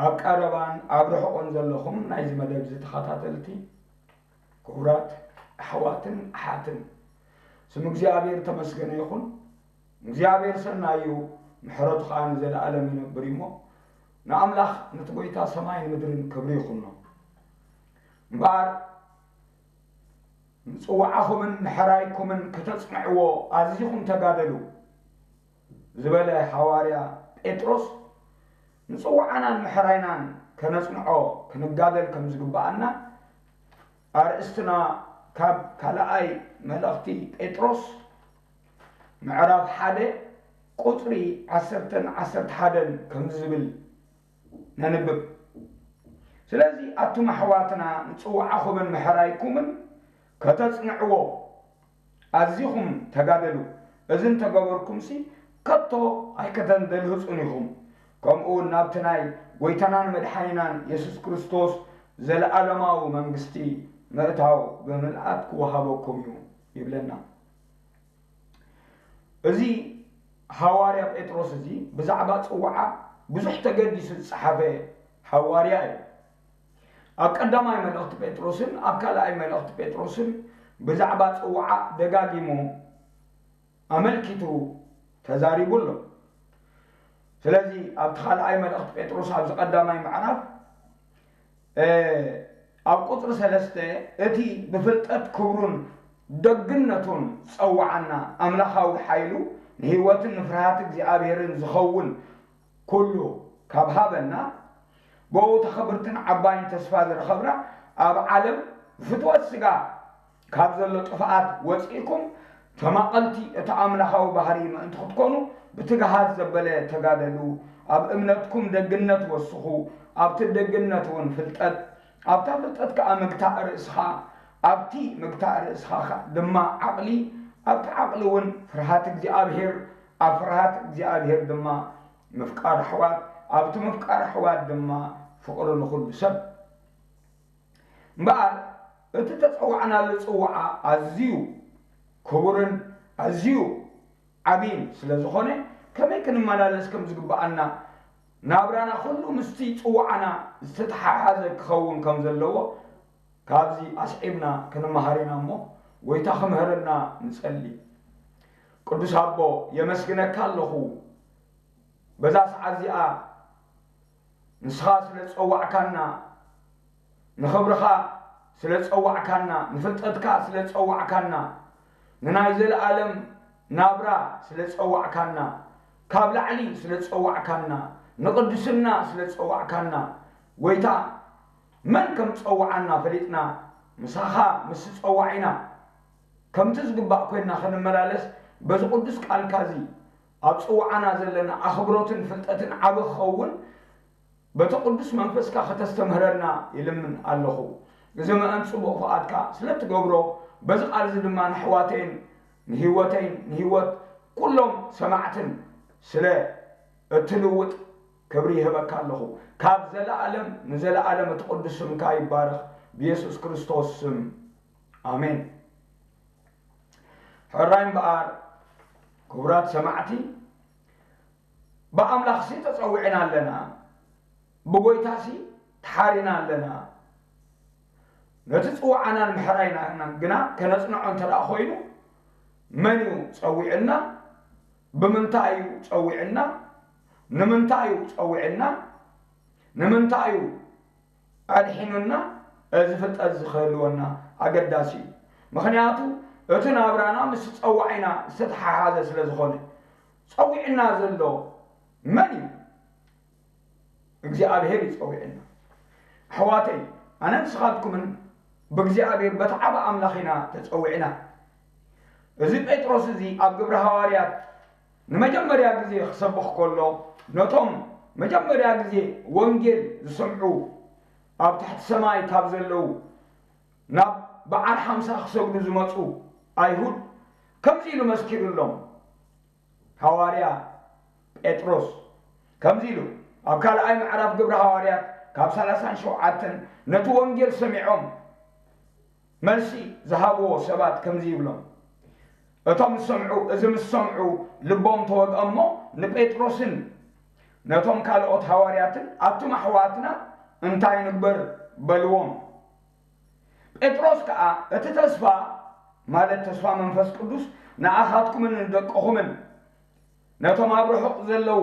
ኣብ ቀረባን ኣብ ርሑቕን ዘለኹም ናይዚ መደብ እዚ ተኸታተልቲ፣ ክቡራት ኣሕዋትን ኣሓትን፣ ስም እግዚኣብሔር ተመስገነ ይኹን። እግዚኣብሔር ሰናይ እዩ፣ ምሕረቱ ኸኣ ንዘለኣለም ይነብር እዩ እሞ፣ ንኣምላኽ ነቲ ጐይታ ሰማይን ምድርን ክብሪ ይኹኖ። እምበኣር ንጽውዓኹምን ምሕራይኩምን ከተጽንዕዎ ኣዚኹም ተጋደሉ ዝበለ ሃዋርያ ጴጥሮስ፣ ንጽውዓናን ምሕራይናን ከነጽንዖ ክንጋደል ከም ዝግብኣና ኣርእስትና ካብ ካልኣይ መልእኽቲ ጴጥሮስ ምዕራፍ ሓደ ቁጽሪ ዓሰርተን ዓሰርተ ሓደን ከምዚ ዝብል ነንብብ። ስለዚ ኣቱም ኣሕዋትና ንጽውዓኹምን ምሕራይኩምን ከተጽንዕዎ ኣዚኹም ተጋደሉ። እዚ እንተገበርኩምሲ ከቶ ኣይከተንደልህጹን ኢኹም። ከምኡ እውን ናብቲ ናይ ጐይታናን መድሓኒናን የሱስ ክርስቶስ ዘለኣለማዊ መንግስቲ ምእታው ብምልኣት ክወሃበኩም እዩ ይብለና። እዚ ሃዋርያ ጴጥሮስ እዚ ብዛዕባ ጽውዓ ብዙሕ ተገዲሱ ዝጸሓፈ ሃዋርያ እዩ። ኣብ ቀዳማይ መልእኽቲ ጴጥሮስን ኣብ ካልኣይ መልእኽቲ ጴጥሮስን ብዛዕባ ጽውዓ ደጋጊሙ ኣመልኪቱ ተዛሪቡ ኣሎ። ስለዚ ኣብቲ ካልኣይ መልእኽቲ ጴጥሮስ ኣብዚ ቀዳማይ ምዕራፍ ኣብ ቁጽሪ ሰለስተ እቲ ብፍልጠት ክብሩን ደግነቱን ዝጸውዓና ኣምላኻዊ ሓይሉ ንህይወትን ንፍርሃት እግዚኣብሔርን ዝኸውን ኩሉ ካብ ሃበና፣ ብኡ እታ ክብርትን ዓባይን ተስፋ ዝረኸብና ኣብ ዓለም ብፍትወት ስጋ ካብ ዘሎ ጥፍኣት ወጺእኩም ተማቐልቲ እቲ ኣምላኻዊ ባህሪ ምእንቲ ክትኮኑ ብትግሃት ዘበለ ተጋደሉ። ኣብ እምነትኩም ደግነት ወስኹ፣ ኣብቲ ደግነት እውን ፍልጠት፣ ኣብታ ፍልጠት ከኣ ምግታእ ርእስኻ፣ ኣብቲ ምግታእ ርእስኻ ከ-፣ ድማ ዓቕሊ፣ ኣብቲ ዓቕሊ እውን ፍርሃት እግዚኣብሔር፣ ኣብ ፍርሃት እግዚኣብሔር ድማ ምፍቃር ኣሕዋት፣ ኣብቲ ምፍቃር ኣሕዋት ድማ ፍቕሪ ንኹሉ ሰብ። እምበኣር እቲ ተጸዋዕናሉ ጽዋዓ ኣዝዩ ክቡርን ኣዝዩ ዓብይን ስለ ዝኾነ፣ ከመይ ክንመላለስ ከም ዝግብኣና፣ ናብራና ኩሉ ምስቲ ጽዋዓና ዝተተሓሓዘ ክኸውን ከም ዘለዎ ካብዚ ኣስዒብና ክንመሃር ኢና እሞ፣ ጐይታ ክምህረና ንጸሊ። ቅዱስ ኣቦ፣ የመስግነካ ኣለኹ። በዛ ሰዓት እዚኣ ንስኻ ስለ ዝጸዋዕካና፣ ንኽብርኻ ስለ ዝጸዋዕካና፣ ንፍልጠትካ ስለ ዝጸዋዕካና፣ ንናይ ዘለኣለም ናብራ ስለ ዝጸዋዕካና፣ ካብ ላዕሊ ስለ ዝጸዋዕካና፣ ንቕድስና ስለ ዝጸዋዕካና፣ ጐይታ፣ መን ከም ዝጸውዓና ፈሊጥና፣ ምሳኻ ምስ ዝጸዋዕ ኢና። ከምቲ ዝግባእ ኮይንና ክንመላለስ፣ በዚ ቅዱስ ቃልካ እዚ ኣብ ጽውዓና ዘለና ኣኽብሮትን ፍልጠትን ዓቢ ክኸውን፣ በቲ ቅዱስ መንፈስካ ከተስተምህረና ይልምን ኣለኹ። እዚ ምእንቲ ጽቡቕ ፍቓድካ ስለ እትገብሮ፣ በዚ ቃል እዚ ድማ ንኣሕዋተይን ንህይወተይን ንህይወት ኩሎም ሰማዕትን ስለ እትልውጥ ክብሪ ይህበካ ኣለኹ። ካብ ዘለኣለም ንዘለኣለም እቲ ቅዱስ ስምካ ይባረኽ። ብየሱስ ክርስቶስ ስም፣ ኣሜን። ሕራይ እምበኣር፣ ክቡራት ሰማዕቲ፣ ብኣምላኽሲ ተጸዊዕና ኣለና፣ ብጐይታሲ ተሓሪና ኣለና። ነቲ ጽዋዓናን ምሕራይናን ግና ከነጽንዖ እንተ ደኣ ኾይኑ፣ መን እዩ ጸዊዕና? ብምንታይ እዩ ጸዊዕና? ንምንታይ እዩ ጸዊዕና? ንምንታይ እዩ ኣድሒኑና? እዚ ፍልጠት እዚ ክህልወና ኣገዳሲ እዩ። ምኽንያቱ፣ እቲ ናብራና ምስ ጸዋዒና ዝተተሓሓዘ ስለ ዝኾነ። ጸዊዕና ዘሎ መን እዩ? እግዚኣብሔር እዩ ጸዊዕና። ኣሕዋተይ፣ ኣነን ንስኻትኩምን ብእግዚኣብሔር በቲ ዓቢ ኣምላኽ ኢና ተጸዊዕና። እዚ ጴጥሮስ እዚ ኣብ ግብሪ ሃዋርያት ንመጀመርያ ግዜ ክሰብኽ ከሎ፣ ነቶም መጀመርያ ግዜ ወንጌል ዝሰምዑ፣ ኣብ ትሕቲ ሰማይ ካብ ዘለዉ ናብ በዓል ሓምሳ ክሰግዱ ዝመጹ ኣይሁድ ከምዚ ኢሉ መስኪሩሎም። ሃዋርያ ጴጥሮስ ከምዚ ኢሉ ኣብ ካልኣይ ምዕራፍ ግብሪ ሃዋርያት ካብ ሰላሳን ሸውዓተን ነቲ ወንጌል ሰሚዖም መልሲ ዝሃብዎ ሰባት ከምዚ ይብሎም። እቶም ዝሰምዑ፣ እዚ ምስ ሰምዑ ልቦም ተወግአ እሞ ንጴጥሮስን ነቶም ካልኦት ሃዋርያትን ኣቱም ኣሕዋትና እንታይ ንግበር በልዎም። ጴጥሮስ ከኣ እቲ ተስፋ ማለት ተስፋ መንፈስ ቅዱስ ንኣኻትኩምን ንደቅኹምን ነቶም ኣብ ርሑቕ ዘለዉ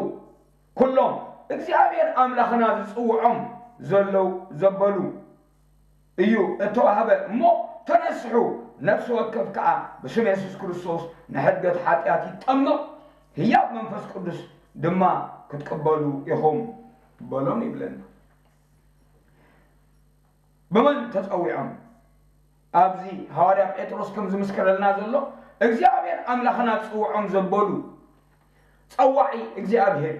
ኩሎም እግዚኣብሔር ኣምላኽና ዝጽውዖም ዘለዉ ዘበሉ እዩ እተዋህበ እሞ ተነስሑ፣ ነፍሲ ወከፍ ከኣ ብስም የሱስ ክርስቶስ ንሕድገት ሓጢኣት ይጠመቕ፣ ህያብ መንፈስ ቅዱስ ድማ ክትቅበሉ ኢኹም በሎም ይብለና። ብመን ተጸዊዖም? ኣብዚ ሃዋርያ ጴጥሮስ ከም ዝምስከረልና ዘሎ እግዚኣብሔር ኣምላኽና ዝጽውዖም ዘበሉ ጸዋዒ እግዚኣብሔር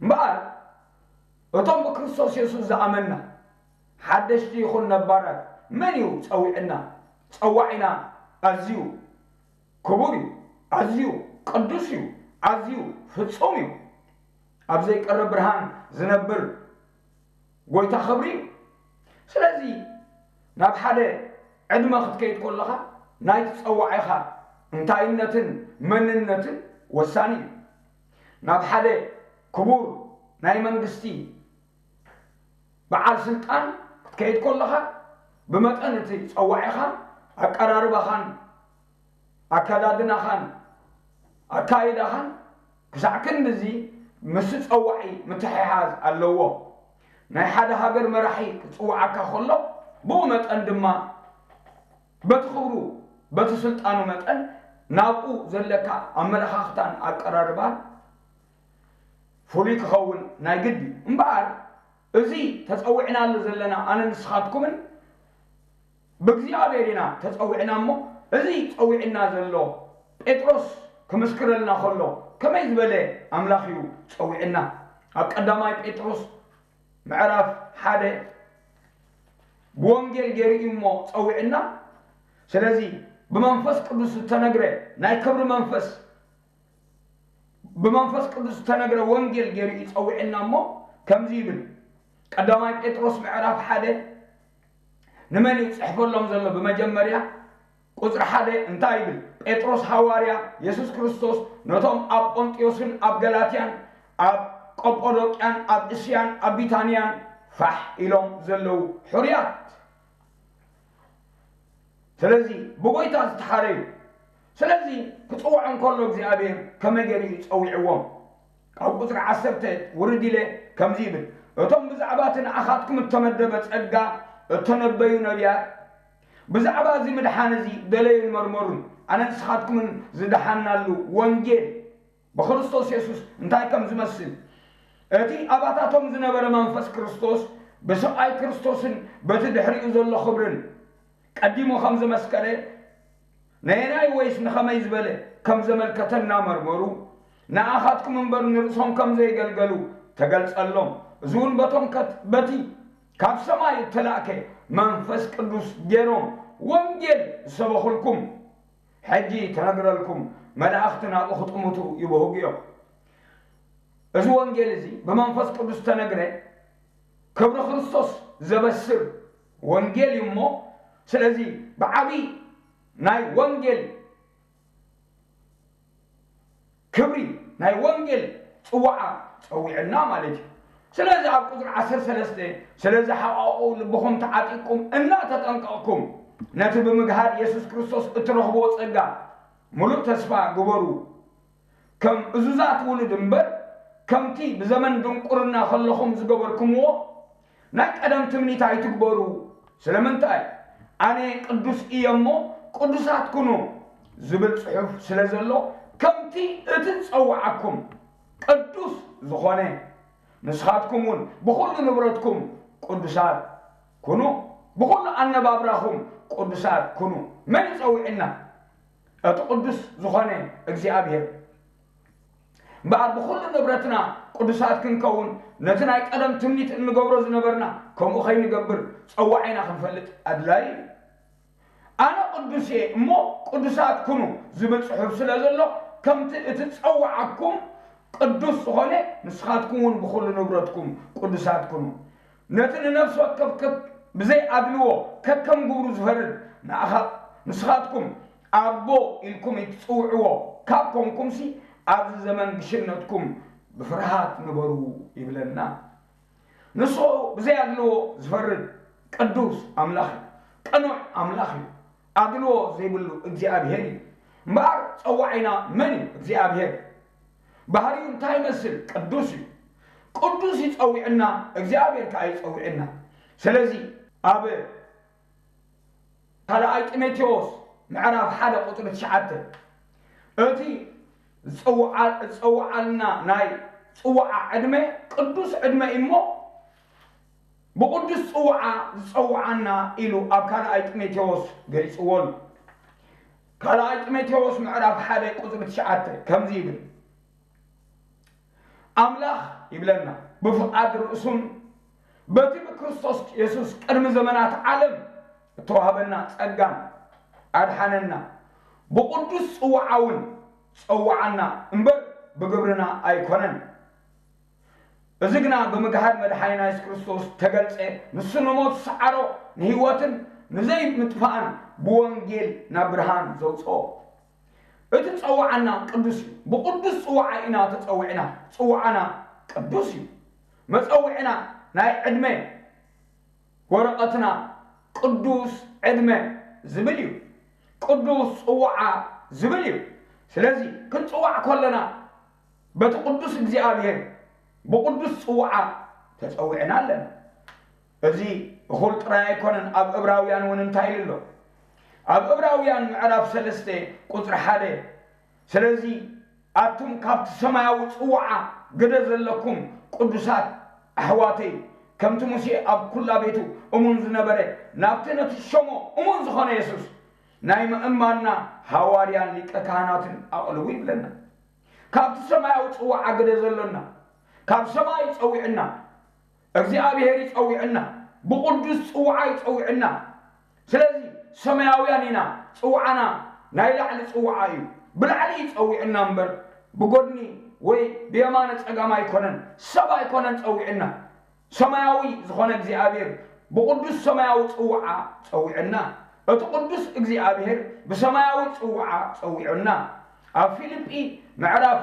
እምበኣር እቶም ብክርስቶስ የሱስ ዝኣመንና ሓደሽቲ ይኹን ነባራት መን እዩ ጸዊዕና? ጸዋዒና ኣዝዩ ክቡር እዩ፣ ኣዝዩ ቅዱስ እዩ፣ ኣዝዩ ፍጹም እዩ። ኣብ ዘይቀርብ ብርሃን ዝነብር ጎይታ ክብሪ እዩ። ስለዚ ናብ ሓደ ዕድመ ክትከይድ ከለኻ ናይቲ ጸዋዒኻ እንታይነትን መንነትን ወሳኒ እዩ። ናብ ሓደ ክቡር ናይ መንግስቲ በዓል ስልጣን ክትከይድ ከለኻ ብመጠን እቲ ጸዋዒኻ ኣቀራርባኻን ኣከዳድናኻን ኣካይዳኻን ክሳዕ ክንድዚ ምስ ጸዋዒ ምትሕሓዝ ኣለዎ። ናይ ሓደ ሃገር መራሒ ክጽውዓካ ከሎ ብኡ መጠን ድማ በቲ ክብሩ በቲ ስልጣኑ መጠን ናብኡ ዘለካ ኣመለኻኽታን ኣቀራርባን ፍሉይ ክኸውን ናይ ግድ እዩ። እምበኣር እዚ ተጸዊዕናሉ ዘለና ኣነ ንስኻትኩምን ብእግዚኣብሔር ኢና ተጸዊዕና እሞ እዚ ጸዊዕና ዘሎ ጴጥሮስ ክምስክረልና ከሎ ከመይ ዝበለ ኣምላኽ እዩ ጸዊዕና? ኣብ ቀዳማይ ጴጥሮስ ምዕራፍ ሓደ ብወንጌል ገይሩ እዩ እሞ ጸዊዕና። ስለዚ ብመንፈስ ቅዱስ ዝተነግረ ናይ ክብሪ መንፈስ ብመንፈስ ቅዱስ ዝተነግረ ወንጌል ገይሩ እዩ ጸዊዕና እሞ ከምዚ ይብል። ቀዳማይ ጴጥሮስ ምዕራፍ ሓደ ንመን እዩ ጽሕፈሎም ዘሎ? ብመጀመርያ ቁጽሪ ሓደ እንታይ ይብል? ጴጥሮስ ሃዋርያ የሱስ ክርስቶስ ነቶም ኣብ ጶንጥዮስን ኣብ ገላትያን ኣብ ቀጶዶቅያን ኣብ እስያን ኣብ ቢታንያን ፋሕ ኢሎም ዘለዉ ሕሩያት ስለዚ ብጎይታ ዝተሓረዩ። ስለዚ ክጽውዖም ከሎ እግዚኣብሔር ከመይ ገይሩ እዩ ጸዊዕዎም? ካብ ቁጽሪ ዓሰርተ ውርድ ኢለ ከምዚ ይብል፣ እቶም ብዛዕባ እቲ ንኣኻትኩም እተመደበ ጸጋ እተነበዩ ነቢያት ብዛዕባ እዚ ምድሓን እዚ ደለዩን መርመሩን፣ ኣነ ንስኻትኩምን ዝደሓንናሉ ወንጌል ብክርስቶስ የሱስ እንታይ ከም ዝመስል እቲ ኣባታቶም ዝነበረ መንፈስ ክርስቶስ ብስቓይ ክርስቶስን በቲ ድሕሪኡ ዘሎ ክብርን ቀዲሙ ከም ዝመስከረ ነየናይ ወይስ ንኸመይ ዝበለ ከም ዘመልከተ እናመርመሩ ንኣኻትኩም እምበር ንርእሶም ከም ዘየገልገሉ ተገልጸሎም። እዚ እውን በቶም ከት- በቲ ካብ ሰማይ እተላእከ መንፈስ ቅዱስ ገይሮም ወንጌል ዝሰበኹልኩም ሕጂ ተነግረልኩም፣ መላእኽቲ ናብኡ ክጥምቱ ይብህጉ እዮም። እዚ ወንጌል እዚ ብመንፈስ ቅዱስ ተነግረ ክብሪ ክርስቶስ ዘበስር ወንጌል እዩ እሞ፣ ስለዚ ብዓቢ ናይ ወንጌል ክብሪ ናይ ወንጌል ጽዋዓ ጸዊዕና ማለት እዩ። ስለዚ ኣብ ቁጽሪ ዓሰርተ ሰለስተ ስለዚ ሓቋቑ ልብኹም ተዓጢቕኩም እናተጠንቀቕኩም ነቲ ብምግሃድ የሱስ ክርስቶስ እትረኽብዎ ጸጋ ምሉእ ተስፋ ግበሩ። ከም እዙዛት ውሉድ እምበር ከምቲ ብዘመን ድንቁርና ከለኹም ዝገበርኩምዎ ናይ ቀደም ትምኒት ኣይትግበሩ። ስለምንታይ? ኣነ ቅዱስ እየ እሞ ቅዱሳት ኩኑ ዝብል ጽሑፍ ስለ ዘሎ ከምቲ እቲ ዝጸውዓኩም ቅዱስ ዝኾነ ንስኻትኩም እውን ብኹሉ ንብረትኩም ቅዱሳት ኩኑ፣ ብኹሉ ኣነባብራኹም ቅዱሳት ኩኑ። መን ይጸውዕና? እቲ ቅዱስ ዝኾነ እግዚኣብሔር። እምበኣር ብኹሉ ንብረትና ቅዱሳት ክንከውን ነቲ ናይ ቀደም ትምኒት እንገብሮ ዝነበርና ከምኡ ከይንገብር ጸዋዒና ክንፈልጥ ኣድላዪ እዩ። ኣነ ቅዱስ እየ እሞ ቅዱሳት ኩኑ ዝብል ጽሑፍ ስለ ዘሎ ከምቲ እቲ ጸዋዓኩም ቅዱስ ዝኾነ ንስኻትኩም እውን ብኹሉ ንብረትኩም ቅዱሳት ኩኑ። ነቲ ንነፍሲ ወከፍ ከ- ብዘይ ኣድልዎ ከከም ግብሩ ዝፈርድ ንኣኻ ንስኻትኩም ኣቦ ኢልኩም እትጽውዕዎ ካብ ኮንኩምሲ ኣብዚ ዘመን ግሽነትኩም ብፍርሃት ንበሩ ይብለና። ንሱ ብዘይ ኣድልዎ ዝፈርድ ቅዱስ ኣምላኽ እዩ። ቅኑዕ ኣምላኽ እዩ። ኣድልዎ ዘይብሉ እግዚኣብሔር እዩ። እምበኣር ጸዋዒና መን እዩ? እግዚኣብሔር። ባህሪኡ እንታይ ይመስል? ቅዱስ እዩ። ቅዱስ ይጸውዕና፣ እግዚኣብሔር ከኣ ይጸውዕና። ስለዚ ኣብ ካልኣይ ጢሞቴዎስ ምዕራፍ ሓደ ቁጽሪ ትሽዓተ፣ እቲ ዝጸውዓ-፣ ዝጸውዓልና ናይ ጽውዓ ዕድመ ቅዱስ ዕድመ እዩ እሞ፣ ብቕዱስ ጽውዓ ዝጸውዓና ኢሉ ኣብ ካልኣይ ጢሞቴዎስ ገሊጽዎ ኣሎ። ካልኣይ ጢሞቴዎስ ምዕራፍ ሓደ ቁጽሪ ትሽዓተ ከምዚ ይብል፣ ኣምላኽ ይብለና፣ ብፍቓድ ርእሱን በቲ ብክርስቶስ የሱስ ቅድሚ ዘመናት ዓለም እተዋህበና ጸጋን ኣድሓነና፣ ብቕዱስ ጽውዓ እውን ጸውዓና እምበር ብግብርና ኣይኮነን። እዚ ግና ብምግሃድ መድሓኒና የሱስ ክርስቶስ ተገልጸ፣ ንሱ ንሞት ዝሰዓሮ ንህይወትን ንዘይምጥፋእን ብወንጌል ናብ ብርሃን ዘውጽኦ። እቲ ጸዋዕና ቅዱስ እዩ። ብቕዱስ ጽዋዓ ኢና ተጸዊዕና። ጽዋዓና ቅዱስ እዩ። መጸውዕና ናይ ዕድመ ወረቐትና ቅዱስ ዕድመ ዝብል እዩ። ቅዱስ ጽዋዓ ዝብል እዩ። ስለዚ ክንጽዋዕ ከለና በቲ ቅዱስ እግዚኣብሔር ብቕዱስ ጽዋዓ ተጸዊዕና ኣለና። እዚ እኹል ጥራይ ኣይኮነን። ኣብ ዕብራውያን እውን እንታይ ኢሉ ኣሎ? ኣብ ዕብራውያን ምዕራፍ ሰለስተ ቁጽሪ ሓደ፣ ስለዚ ኣቱም ካብቲ ሰማያዊ ጽዋዓ ግደ ዘለኩም ቅዱሳት ኣሕዋተይ፣ ከምቲ ሙሴ ኣብ ኩላ ቤቱ እሙን ዝነበረ፣ ናብቲ ነቲ ሸሞ እሙን ዝኾነ የሱስ ናይ ምእማንና ሃዋርያን ሊቀ ካህናትን ኣቕልቡ ይብለና። ካብቲ ሰማያዊ ጽዋዓ ግደ ዘሎና፣ ካብ ሰማይ ጸዊዕና፣ እግዚኣብሔር ይጸዊዕና፣ ብቕዱስ ጽዋዓ ይጸዊዕና። ስለዚ ሰማያውያን ኢና፣ ጽዋዓና ናይ ላዕሊ ጽዋዓ እዩ። ብላዕሊ ይጸዊዕና እምበር ብጎድኒ ወይ ብየማነ ጸጋም ኣይኮነን፣ ሰብ ኣይኮነን ጸዊዕና። ሰማያዊ ዝኾነ እግዚኣብሔር ብቕዱስ ሰማያዊ ጽዋዓ ጸዊዑና። እቲ ቅዱስ እግዚኣብሔር ብሰማያዊ ጽዋዓ ጸዊዑና። ኣብ ፊልጲ ምዕራፍ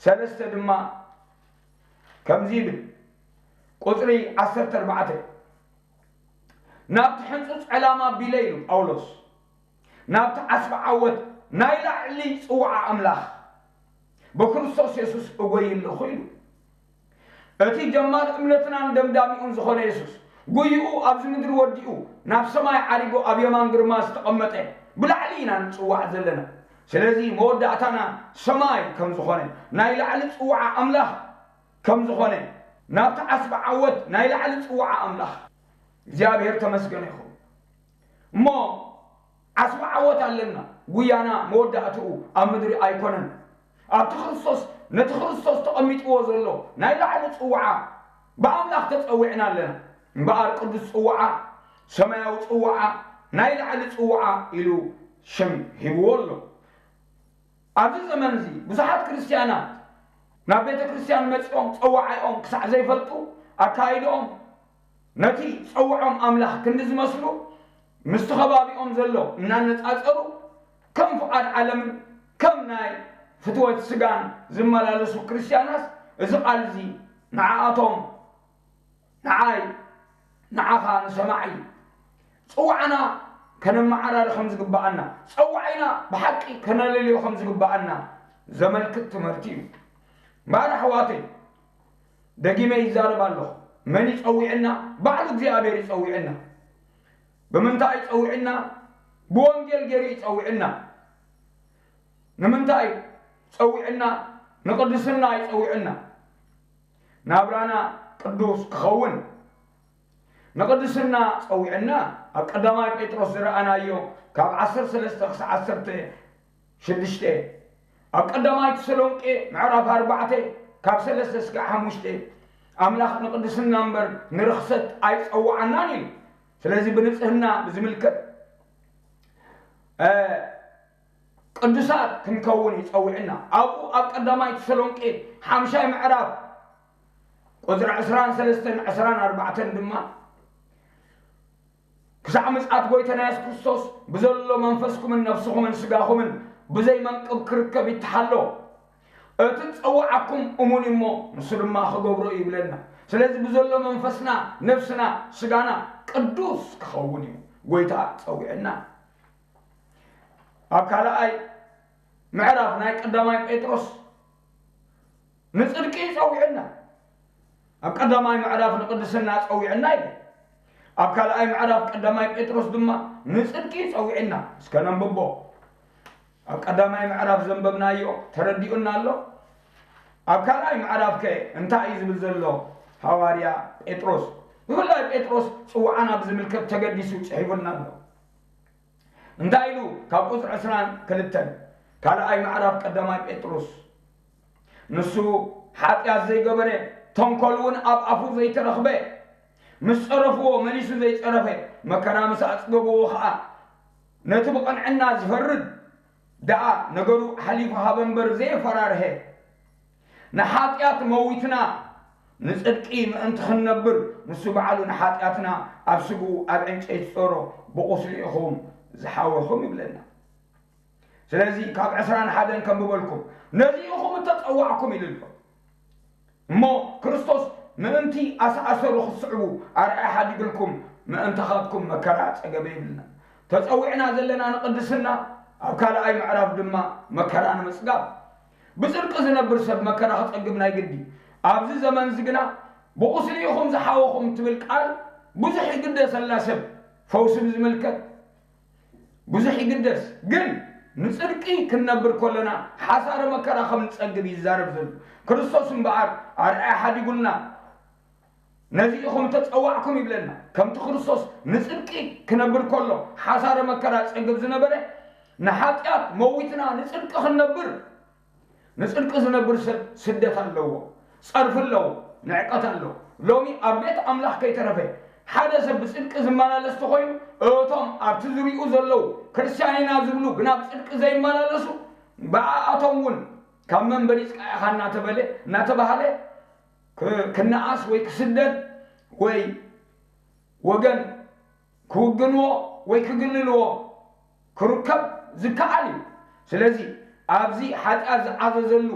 ሰለስተ ድማ ከምዚ ይብል፣ ቁጽሪ ዓሰርተ ኣርባዕተ፣ ናብቲ ሕንጹጽ ዕላማ ቢለ ኢሉ ጳውሎስ፣ ናብቲ ዓስቢ ዓወት ናይ ላዕሊ ጽውዓ ኣምላኽ ብክርስቶስ የሱስ እጎይ ኣለኹ ኢሉ። እቲ ጀማሪ እምነትናን ደምዳሚኡን ዝኾነ የሱስ፣ ጉይኡ ኣብዚ ምድሪ ወዲኡ ናብ ሰማይ ዓሪጉ ኣብ የማን ግርማ ዝተቐመጠ ብላዕሊ ኢና ንጽዋዕ ዘለና። ስለዚ መወዳእታና ሰማይ ከም ዝኾነ፣ ናይ ላዕሊ ጽዋዓ ኣምላኽ ከም ዝኾነ፣ ናብቲ ዓስቢ ዓወት ናይ ላዕሊ ጽዋዓ ኣምላኽ እግዚኣብሔር ተመስገነ ይኹን። እሞ ዓስቢ ዓወት ኣለና። ጉያና መወዳእትኡ ኣብ ምድሪ ኣይኮነን። ኣብቲ ክርስቶስ፣ ነቲ ክርስቶስ ተቐሚጥዎ ዘሎ ናይ ላዕሊ ጽውዓ ብኣምላኽ ተጸዊዕና ኣለና። እምበኣር ቅዱስ ጽውዓ፣ ሰማያዊ ጽውዓ፣ ናይ ላዕሊ ጽውዓ ኢሉ ሽም ሂብዎ ኣሎ። ኣብዚ ዘመን እዚ ብዙሓት ክርስትያናት ናብ ቤተ ክርስትያን መጺኦም ጸዋዒኦም ክሳዕ ዘይፈልጡ ኣካይድኦም ነቲ ጸውዖም ኣምላኽ ክንዲ ዝመስሉ ምስቲ ከባቢኦም ዘሎ እናነጻጸሩ ከም ፍቓድ ዓለምን ከም ናይ ፍትወት ስጋን ዝመላለሱ ክርስትያናት እዚ ቃል እዚ ንዓኣቶም ንዓይ፣ ንዓኻ ንሰማዒ ጽዋዕና ከነመዓራሪ ከም ዝግብኣና፣ ጸዋዒና ብሓቂ ከነለልዮ ከም ዝግብኣና ዘመልክት ትምህርቲ እዩ። እምበኣር ኣሕዋተይ፣ ደጊመ ይዛረብ ኣለኹ። መን ይጸዊዕና? ባዕሉ እግዚኣብሔር ይጸዊዕና። ብምንታይ ይጸዊዕና? ብወንጌል ገይሩ ይጸዊዕና። ንምንታይ ጸዊዕና? ንቅድስና ይጸዊዕና። ናብራና ቅዱስ ክኸውን ንቅድስና ጸዊዕና። ኣብ ቀዳማይ ጴጥሮስ ዝረኣናዮ ካብ ዓሰርተ ሰለስተ ክሳዕ ዓሰርተ ሽዱሽተ፣ ኣብ ቀዳማይ ተሰሎንቄ ምዕራፍ ኣርባዕተ ካብ ሰለስተ እስካዕ ሓሙሽተ፣ ኣምላኽ ንቅድስና እምበር ንርኽሰት ኣይጸውዓናን ኢሉ። ስለዚ ብንጽህና ብዝምልከት፣ እ፣ ቅዱሳት ክንከውን ይጸውዕና። ኣብኡ ኣብ ቀዳማይ ተሰሎንቄ ሓምሻይ ምዕራፍ ቁጽሪ ዕስራን ሰለስተን ዕስራን ኣርባዕተን ድማ ክሳዕ ምጽኣት ጎይታና የሱስ ክርስቶስ ብዘሎ መንፈስኩምን ነፍስኹምን ስጋኹምን ብዘይ መንቅብ ክርከብ ይተሓሎ። እቲ ዝጸውዓኩም እሙን እዩ እሞ፣ ንሱ ድማ ክገብሮ እዩ ይብለና። ስለዚ ብዘሎ መንፈስና፣ ነፍስና፣ ስጋና ቅዱስ ክኸውን እዩ ጎይታ ጸዊዕና። ኣብ ካልኣይ ምዕራፍ ናይ ቀዳማይ ጴጥሮስ ንጽድቂ ጸዊዕና። ኣብ ቀዳማይ ምዕራፍ ንቅድስና ጸዊዕና ኢለ። ኣብ ካልኣይ ምዕራፍ ቀዳማይ ጴጥሮስ ድማ ንጽድቂ ጸዊዕና። እስከ ነንብቦ። ኣብ ቀዳማይ ምዕራፍ ዘንበብናዮ ተረዲኡና ኣሎ። ኣብ ካልኣይ ምዕራፍ ከ እንታይ እዩ ዝብል ዘሎ? ሃዋርያ ጴጥሮስ፣ ብፍላይ ጴጥሮስ ጽውዓና ብዝምልከት ተገዲሱ ጽሒፉልና ኣሎ። እንታይ ኢሉ? ካብ ቁጽሪ ዕስራን ክልተን፣ ካልኣይ ምዕራፍ ቀዳማይ ጴጥሮስ፣ ንሱ ሓጢኣት ዘይገበረ፣ ተንኮል እውን ኣብ ኣፉ ዘይተረኽበ፣ ምስ ጸረፍዎ መሊሱ ዘይጸረፈ፣ መከራ ምስ ኣጽገብዎ ኸኣ ነቲ ብቕንዕና ዝፈርድ ደኣ ነገሩ ሓሊፉ ሃበ እምበር ዘየፈራርሀ፣ ንሓጢኣት መዊትና ንጽድቂ ምእንቲ ክንነብር፣ ንሱ ባዕሉ ንሓጢኣትና ኣብ ስግኡ ኣብ ዕንጨይቲ ጸሮ፣ ብቑስሊ ኢኹም ዝሓወኹም ይብለና። ስለዚ ካብ ዕስራን ሓደን ከንብበልኩም፣ ነዚ ኢኹም እተጸዋዕኩም ኢሉ ኣሎ። እሞ ክርስቶስ ምእንቲ ኣሰኣሰሩ ክትስዕቡ ኣርኣያ ሓዲግልኩም፣ ምእንታኻትኩም መከራ ጸገበ ይብልና። ተጸዊዕና ዘለና ንቅድስና፣ ኣብ ካልኣይ ምዕራፍ ድማ መከራ ንምጽጋብ። ብጽድቂ ዝነብር ሰብ መከራ ክጸግብ ናይ ግዲ። ኣብዚ ዘመን እዚ ግና ብቑስሊ ኢኹም ዝሓወኹም ትብል ቃል ብዙሕ ይግደሰላ ሰብ። ፈውሲ ብዝምልከት ብዙሕ ይግደስ፣ ግን ንጽድቂ ክንነብር ከለና ሓሳረ መከራ ከም ንጸግብ ይዛረብ ዘሎ። ክርስቶስ እምበኣር ኣርኣያ ሓዲጉልና፣ ነዚ ኢኹም ተጸዋዕኩም ይብለና። ከምቲ ክርስቶስ ንጽድቂ ክነብር ከሎ ሓሳረ መከራ ጸግብ ዝነበረ፣ ንሓጢኣት መዊትና ንጽድቂ ክንነብር፣ ንጽድቂ ዝነብር ሰብ ስደት ኣለዎ፣ ጸርፊ ኣለዎ፣ ንዕቀት ኣለዎ። ሎሚ ኣብ ቤት ኣምላኽ ከይተረፈ ሓደ ሰብ ብጽድቂ ዝመላለስ ተኾይኑ፣ እቶም ኣብቲ ዙሪኡ ዘለዉ ክርስትያን ኢና ዝብሉ ግና ብጽድቂ ዘይመላለሱ፣ ብኣኣቶም እውን ካብ መን በሊጽካ ኢኻ እናተበለ፣ እናተባህለ ክ-፣ ክነኣስ ወይ ክስደድ ወይ ወገን ክውግንዎ ወይ ክግልልዎ ክርከብ ዝከኣል እዩ። ስለዚ ኣብዚ ሓጢኣት ዝዓዘዘሉ፣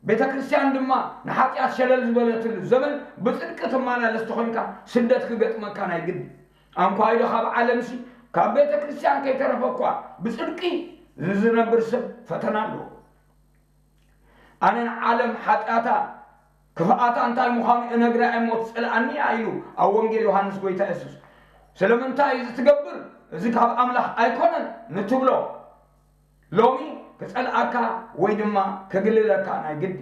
ቤተ ክርስቲያን ድማ ንሓጢኣት ሸለል ዝበለትሉ ዘመን ብጽድቂ ትመላለስ ተኾይንካ ስደት ክገጥመካ ናይ ግዲ። ኣንኳይዶ ካብ ዓለምሲ ካብ ቤተ ክርስቲያን ከይተረፈ እኳ ብጽድቂ ዝነብር ሰብ ፈተና ኣለዎ። ኣነ ንዓለም ሓጢኣታ ክፍኣታ እንታይ ምዃኑ እነግራ እየ እሞ ትጸልኣኒ እያ ኢሉ ኣብ ወንጌል ዮሃንስ ጎይታ የሱስ። ስለምንታይ እዚ ትገብር? እዚ ካብ ኣምላኽ ኣይኮነን ንትብሎ፣ ሎሚ ክጸልኣካ ወይ ድማ ክግልለካ ናይ ግዲ።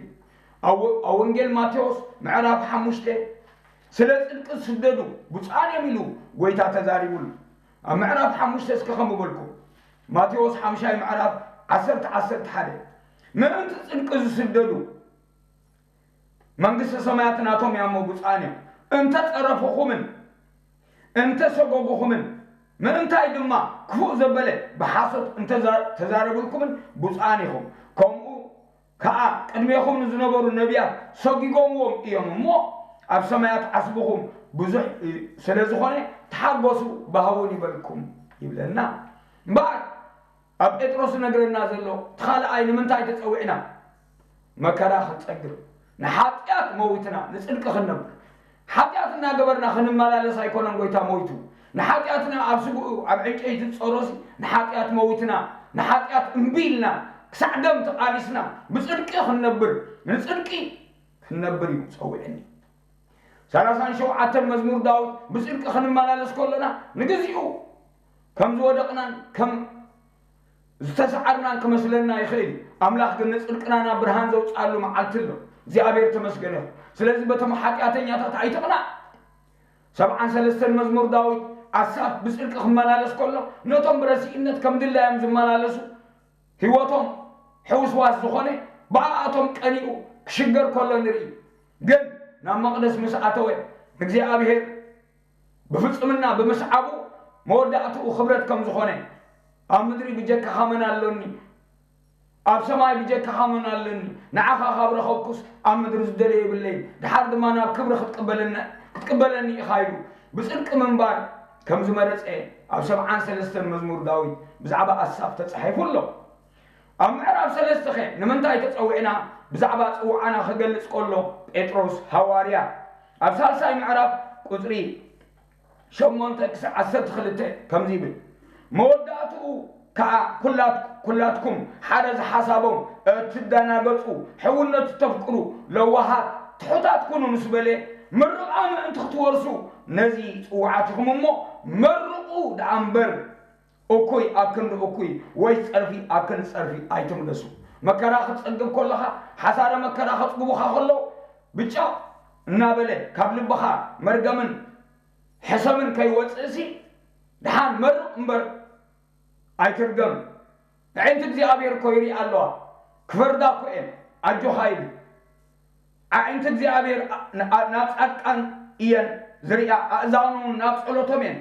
ኣብ ወ-፣ ኣብ ወንጌል ማቴዎስ ምዕራፍ ሓሙሽተ፣ ስለ ጽድቂ ዝስደዱ ብፁዓን እዮም ኢሉ ጎይታ ተዛሪቡሉ። ኣብ ምዕራፍ ሓሙሽተ እስከ ከንብበልኩም። ማቴዎስ ሓምሻይ ምዕራፍ ዓሰርተ፣ ዓሰርተ ሓደ፣ ምእንቲ ጽድቂ ዝስደዱ መንግስቲ ሰማያት ናቶም እያ እሞ ብፁዓን እዮም። እንተ ጸረፉኹምን እንተ ሰጎጉኹምን፣ ምእንታይ ድማ ክፉእ ዘበለ ብሓሶት እንተ ዛ-፣ ተዛረብልኩምን ብፁዓን ኢኹም። ከምኡ ከኣ ቅድሜኹም ንዝነበሩ ነቢያት ሰጒጎምዎም እዮም እሞ፣ ኣብ ሰማያት ዓስብኹም ብዙሕ እዩ፣ ስለ ዝኾነ ተሓጎሱ ባህውን ይበልኩም ይብለና። እምበኣር ኣብ ጴጥሮስ ዝነግረና ዘሎ እቲ ካልኣይ ንምንታይ ተጸዊዕና? መከራ ክንጸግብ፣ ንሓጢኣት መዊትና ንጽድቂ ክንነብር። ሓጢኣት እናገበርና ክንመላለስ ኣይኮነን ጎይታ ሞይቱ። ንሓጢኣትና ኣብ ስግኡ ኣብ ዕንጨይቲ ጸሮሲ ንሓጢኣት መዊትና፣ ንሓጢኣት እምቢ ኢልና፣ ክሳዕ ደም ተቓሊስና ብጽድቂ ክንነብር፣ ንጽድቂ ክንነብር እዩ ጸዊዕኒ። ሰላሳን ሸውዓተን መዝሙር ዳዊት ብጽድቂ ክንመላለስ ከሎና ንግዚኡ ከም ዝወደቕናን ከም ዝተሰዓርናን ክመስለና ይኽእል እዩ። ኣምላኽ ግን ንጽድቅና ናብ ብርሃን ዘውጽኣሉ መዓልቲ ኣሎ። እግዚኣብሔር ተመስገነ ይኹን። ስለዚ በቶም ሓጢኣተኛታት ኣይትቕናእ። ሰብዓን ሰለስተን መዝሙር ዳዊት ኣሳፍ ብጽድቂ ክመላለስ ከሎ ነቶም ብረሲእነት ከም ድላዮም ዝመላለሱ ህይወቶም ሕውስዋስ ዝኾነ ብኣኣቶም ቀኒኡ ክሽገር ከሎ ንርኢ። ግን ናብ መቕደስ ምስ ኣተወ እግዚኣብሔር ብፍጽምና ብምስዓቡ መወዳእትኡ ክብረት ከም ዝኾነ፣ ኣብ ምድሪ ብጀካኻ መን ኣሎኒ? ኣብ ሰማይ ብጀካኻ መን ኣለኒ? ንዓኻ ካብ ረኸብኩስ ኣብ ምድሪ ዝደልዮ የብለይን። ድሓር ድማ ናብ ክብሪ ክትቅበለኒ፣ ክትቅበለኒ ኢኻ ኢሉ ብጽድቂ ምንባር ከም ዝመረጸ ኣብ ሰብዓን ሰለስተን መዝሙር ዳዊት ብዛዕባ ኣሳፍ ተጻሒፉ ኣሎ። ኣብ ምዕራፍ ሰለስተ ኸ ንምንታይ ተጸዊዕና? ብዛዕባ ጽውዓና ክገልጽ ከሎ፣ ጴጥሮስ ሃዋርያ ኣብ ሳልሳይ ምዕራፍ ቁጽሪ ሸሞንተ ክሳዕ ዓሰርተ ክልተ ከምዚ ይብል፣ መወዳእትኡ ከኣ ኩላት-፣ ኩላትኩም ሓደ ዝሓሳቦም፣ እትደናገጹ፣ ሕውነት እተፍቅሩ፣ ለዋሃት፣ ትሑታት ኩኑ ምስ በለ፣ ምርቓ ምእንቲ ክትወርሱ ነዚ ጽውዓት ኢኹም እሞ፣ መርቑ ደኣ እምበር፣ እኩይ ኣብ ክንዲ እኩይ ወይ ጸርፊ ኣብ ክንዲ ጸርፊ ኣይትምለሱ። መከራ ክትጸግብ ከለኻ፣ ሓሳረ መከራ ከጽግቡኻ ከለዉ፣ ብጫቕ እናበለ ካብ ልብኻ መርገምን ሕሰምን ከይወጽእሲ፣ ደሓን መርቕ እምበር ኣይትርገም። ኣዒንቲ እግዚኣብሔር እኮ ይሪኣ ኣለዋ፣ ክፈርዳ እኮ እየን፣ ኣጆኻ ይብል። ኣዒንቲ እግዚኣብሔር ኣ-፣ ን-፣ ኣ-፣ ናብ ጻድቃን እየን ዝሪኣ፣ ኣእዛኑ እውን ናብ ጸሎቶም እየን።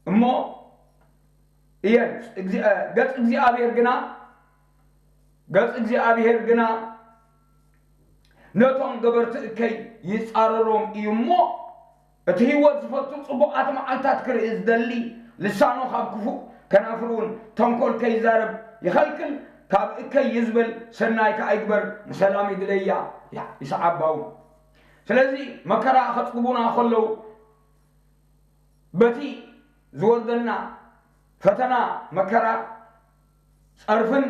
እሞ እየን፣ እግዚ-፣ እ፣ ገጽ እግዚኣብሔር ግና፣ ገጽ እግዚኣብሔር ግና ነቶም ገበርቲ እከይ ይጻረሮም እዩ እሞ፣ እቲ ህይወት ዝፈቱ ጽቡቓት መዓልታት ክርኢ ዝደሊ፣ ልሳኑ ካብ ክፉእ ከናፍሩ እውን ተንኮል ከይዛረብ ይኸልክል፣ ካብ እከይ ይዝበል ሰናይ ከኣ ይግበር፣ ንሰላም ይድለያ፣ ያ-፣ ይስዓባ እውን። ስለዚ መከራ ከጽግቡና ከለዉ፣ በቲ ዝወርደና ፈተና፣ መከራ፣ ጸርፍን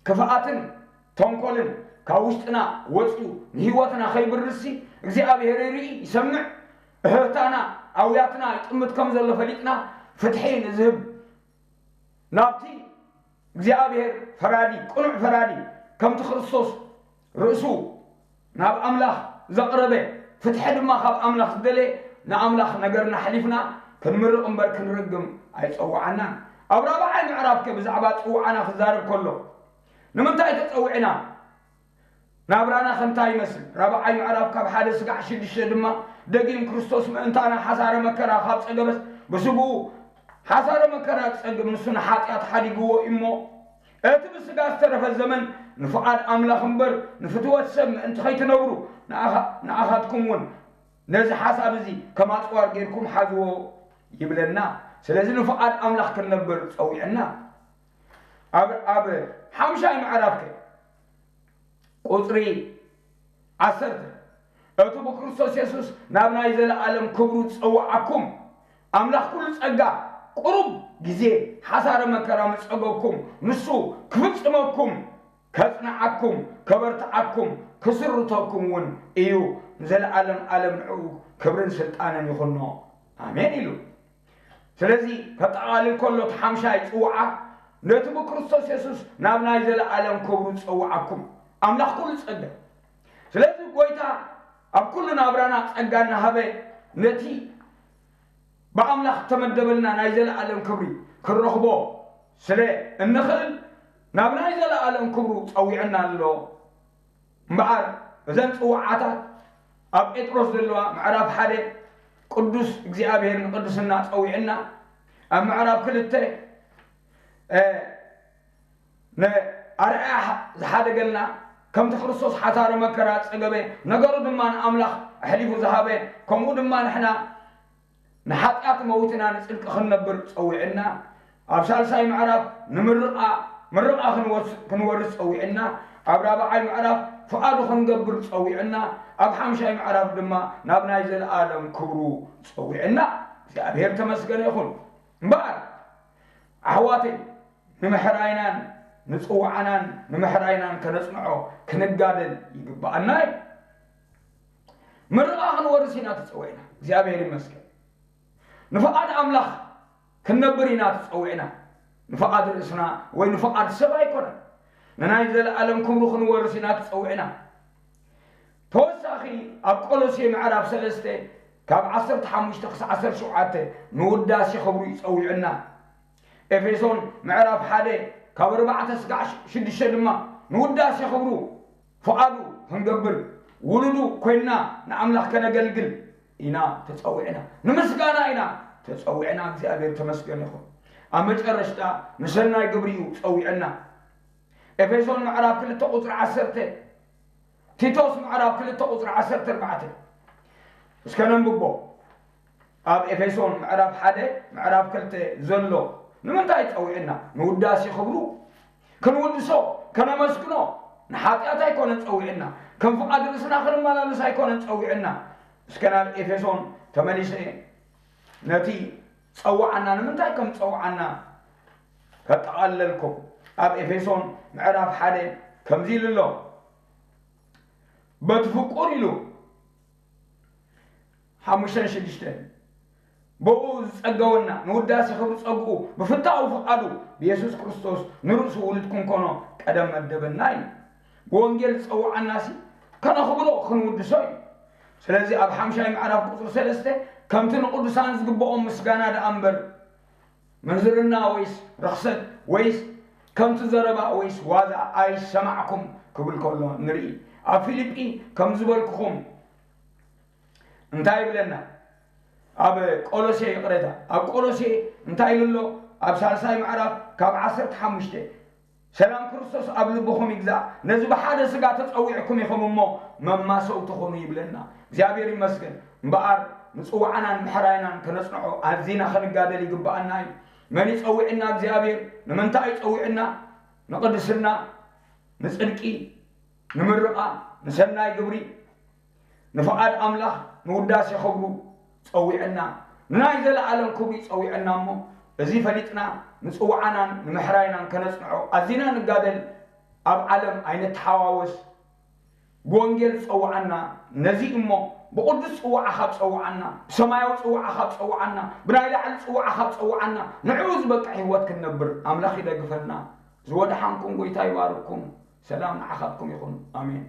ክፍኣትን ተንኮልን ካብ ውሽጥና ወጺኡ ንህይወትና ከይብርስሲ እግዚኣብሔር ይርኢ፣ ይሰምዕ። እህህታና፣ ኣውያትና ይጥምት ከም ዘሎ ፈሊጥና ፍትሒ ንዝህብ ናብቲ እግዚኣብሔር ፈራዲ፣ ቅኑዕ ፈራዲ፣ ከምቲ ክርስቶስ ርእሱ ናብ ኣምላኽ ዘቕረበ፣ ፍትሒ ድማ ካብ ኣምላኽ ዝደለየ፣ ንኣምላኽ ነገርና ኣሕሊፍና ክንምርቕ እምበር ክንርግም ኣይጸውዓናን። ኣብ ራብዓይ ምዕራፍ ከ ብዛዕባ ጽውዓና ክዛረብ ከሎ፣ ንምንታይ ተጸዊዕና? ናብራና ከ እንታይ ይመስል? ራብዓይ ምዕራፍ ካብ ሓደ ስጋዕ ሽዱሽተ ድማ፣ ደጊም ክርስቶስ ምእንታና ሓሳረ መከራ ካብ ጸገበስ፣ ብስግኡ ሓሳረ መከራ ዝጸግብ ንሱ ንሓጢኣት ሓዲግዎ እሞ፣ እቲ ብስጋ ዝተረፈ ዘመን ንፍቓድ ኣምላኽ እምበር ንፍትወት ሰብ ምእንቲ ኸይትነብሩ፣ ንኣኻ-፣ ንኣኻትኩም እውን ነዚ ሓሳብ እዚ ከም ኣጽዋር ጌርኩም ሓዝዎ ይብለና። ስለዚ ንፍቓድ ኣምላኽ ክንነብር ጸዊዕና። ኣብ፣ ኣብ ሓምሻይ ምዕራፍ ከ ቁጽሪ ዓሰርተ፣ እቲ ብክርስቶስ የሱስ ናብ ናይ ዘለኣለም ክብሩ ዝጸውዓኩም ኣምላኽ ኩሉ ጸጋ ቁሩብ ግዜ ሓሳረ መከራ ምስ ጸገብኩም፣ ንሱ ክፍጽመኩም፣ ከጽንዓኩም፣ ከበርትዓኩም፣ ክስርተኩም እውን እዩ። ንዘለኣለም ኣለም ንዕኡ ክብርን ስልጣንን ይኹኖ። ኣሜን ኢሉ። ስለዚ ከጠቓልል ከሎ እቲ ሓምሻይ ጽውዓ፣ ነቲ ብክርስቶስ የሱስ ናብ ናይ ዘለኣለም ክብሩ ዝጸውዓኩም ኣምላኽ ኩሉ ጸጋ። ስለዚ ጎይታ ኣብ ኩሉ ናብራና ጸጋ እናሃበ ነቲ ብኣምላኽ እተመደበልና ናይ ዘለኣለም ክብሪ ክንረኽቦ ስለ እንኽእል ናብ ናይ ዘለኣለም ክብሩ ጸዊዕና ኣሎ። እምበኣር እዘን ጽውዓታት ኣብ ጴጥሮስ ዘለዋ ምዕራፍ ሓደ ቅዱስ እግዚኣብሔር ንቅድስና ጸዊዕና፣ ኣብ ምዕራፍ ክልተ፣ እ፣ ንኣርኣያ ዝሓደገልና፣ ከምቲ ክርስቶስ ሓሳረ መከራ ዝጸገበ፣ ነገሩ ድማ ንኣምላኽ ኣሕሊፉ ዝሃበ፣ ከምኡ ድማ ንሕና ንሓጢኣት መዊትና ንጽድቂ ክንነብር ጸዊዕና፣ ኣብ ሳልሳይ ምዕራፍ ንምርቓ፣ ምርቓ ክንወስ-፣ ክንወርስ ጸዊዕና፣ ኣብ ራብዓይ ምዕራፍ ፍቓዱ ክንገብር ጸዊዕና፣ ኣብ ሓምሻይ ምዕራፍ ድማ ናብ ናይ ዘለኣለም ክብሩ ጸዊዕና። እግዚኣብሔር ተመስገነ ይኹን። እምበኣር ኣሕዋተይ፣ ንምሕራይናን ንጽውዓናን ንምሕራይናን ከነጽንዖ ክንጋደል ይግብኣና እዩ። ምርቓ ክንወርስ ኢና ተጸዊዕና። እግዚኣብሔር ይመስገን። ንፍቓድ ኣምላኽ ክንነብር ኢና ተጸዊዕና። ንፍቓድ ርእስና ወይ ንፍቓድ ሰብ ኣይኮነን። ንናይ ዘለኣለም ክብሩ ክንወርስ ኢና ተጸዊዕና። ተወሳኺ ኣብ ቆሎሴ ምዕራፍ ሰለስተ ካብ ዓሰርተ ሓሙሽተ ክሳዕ ዓሰርተ ሸውዓተ ንውዳሴ ክብሩ ይጸዊዕና። ኤፌሶን ምዕራፍ ሓደ ካብ ኣርባዕተ ስጋዕ ሽዱሽተ ድማ ንውዳሴ ክብሩ ፍቓዱ ክንገብር ውሉዱ ኮይንና ንኣምላኽ ከነገልግል ኢና ተጸዊዕና። ንምስጋና ኢና ተጸዊዕና። እግዚኣብሔር ተመስገን ይኹን። ኣብ መጨረሽታ ንሰናይ ግብሪ እዩ ጸዊዕና። ኤፌሶን ምዕራፍ ክልተ ቁጽሪ ዓሰርተ፣ ቲቶስ ምዕራፍ ክልተ ቁጽሪ ዓሰርተ ኣርባዕተ። እስከ ነንብቦ። ኣብ ኤፌሶን ምዕራፍ ሓደ ምዕራፍ ክልተ ዘሎ ንምንታይ ጸዊዕና? ንውዳሴ ክብሩ፣ ክንውድሶ፣ ከነመስግኖ፣ ንሓጢኣት ኣይኮነን ጸዊዕና፣ ከም ፍቓድ ርእስና ክንመላለስ ኣይኮነን ጸዊዕና። እስከ ናብ ኤፌሶን ተመሊሰ ነቲ ጸውዓና፣ ንምንታይ ከም ጸውዓና ከጠቓለልኩም። ኣብ ኤፌሶን ምዕራፍ ሓደ ከምዚ ኢሉ ኣሎ፣ በቲ ፍቁር ኢሉ ሓሙሽተን ሽዱሽተን ብኡ ዝጸገወና ንውዳሴ ክብሪ ጸግኡ ብፍታው ፍቓዱ ብየሱስ ክርስቶስ ንርእሱ ውሉድ ክንኮኖ ቀደም መደበና እዩ። ብወንጌል ዝጸውዓናሲ ከነኽብሮ ክንውድሶ እዩ። ስለዚ ኣብ ሓምሻይ ምዕራፍ ቁጽሪ ሰለስተ ከምቲ ንቅዱሳን ዝግብኦም ምስጋና ደኣ እምበር ምንዝርና ወይስ ርኽሰት ወይስ ከምቲ ዘረባ ወይስ ዋዛ ኣይሰማዕኩም ክብል ከሎ ንርኢ። ኣብ ፊልጲ ከም ዝበልኩኹም እንታይ ይብለና? ኣብ ቆሎሴ ይቕረታ፣ ኣብ ቆሎሴ እንታይ ኢሉ ኣሎ? ኣብ ሳልሳይ ምዕራፍ ካብ ዓሰርተ ሓሙሽተ ሰላም ክርስቶስ ኣብ ልብኹም ይግዛእ፣ ነዚ ብሓደ ስጋ ተጸዊዕኩም ኢኹም እሞ መማሰውቲ ኹኑ ይብለና። እግዚኣብሔር ይመስገን። እምበኣር ንጽዋዕናን ምሕራይናን ከነጽንዖ ኣዚና ክንጋደል ይግብኣና እዩ። መን ይጸውዕና? እግዚኣብሔር። ንምንታይ ይጸውዕና? ንቅድስና፣ ንጽድቂ፣ ንምርቓ፣ ንሰናይ ግብሪ፣ ንፍቓድ ኣምላኽ ንውዳሴ ክብሩ ጸዊዕና፣ ንናይ ዘለኣለም ክብሩ ጸዊዕና እሞ፣ እዚ ፈሊጥና ንጽውዓናን ንምሕራይናን ከነጽንዖ ኣዚና ንጋደል። ኣብ ዓለም ኣይንተሓዋወስ። ብወንጌል ዝጸውዓና ነዚ እሞ፣ ብቕዱስ ጽዋዓ ካብ ጸውዓና፣ ብሰማያዊ ጽዋዓ ካብ ጸውዓና፣ ብናይ ላዕሊ ጽዋዓ ካብ ጸውዓና፣ ንዕኡ ዝበቅዕ ህይወት ክንነብር ኣምላኽ ይደግፈና። ዝወድሓንኩም ጎይታ ይባርኩም። ሰላም ንዓኻትኩም ይኹን። ኣሜን።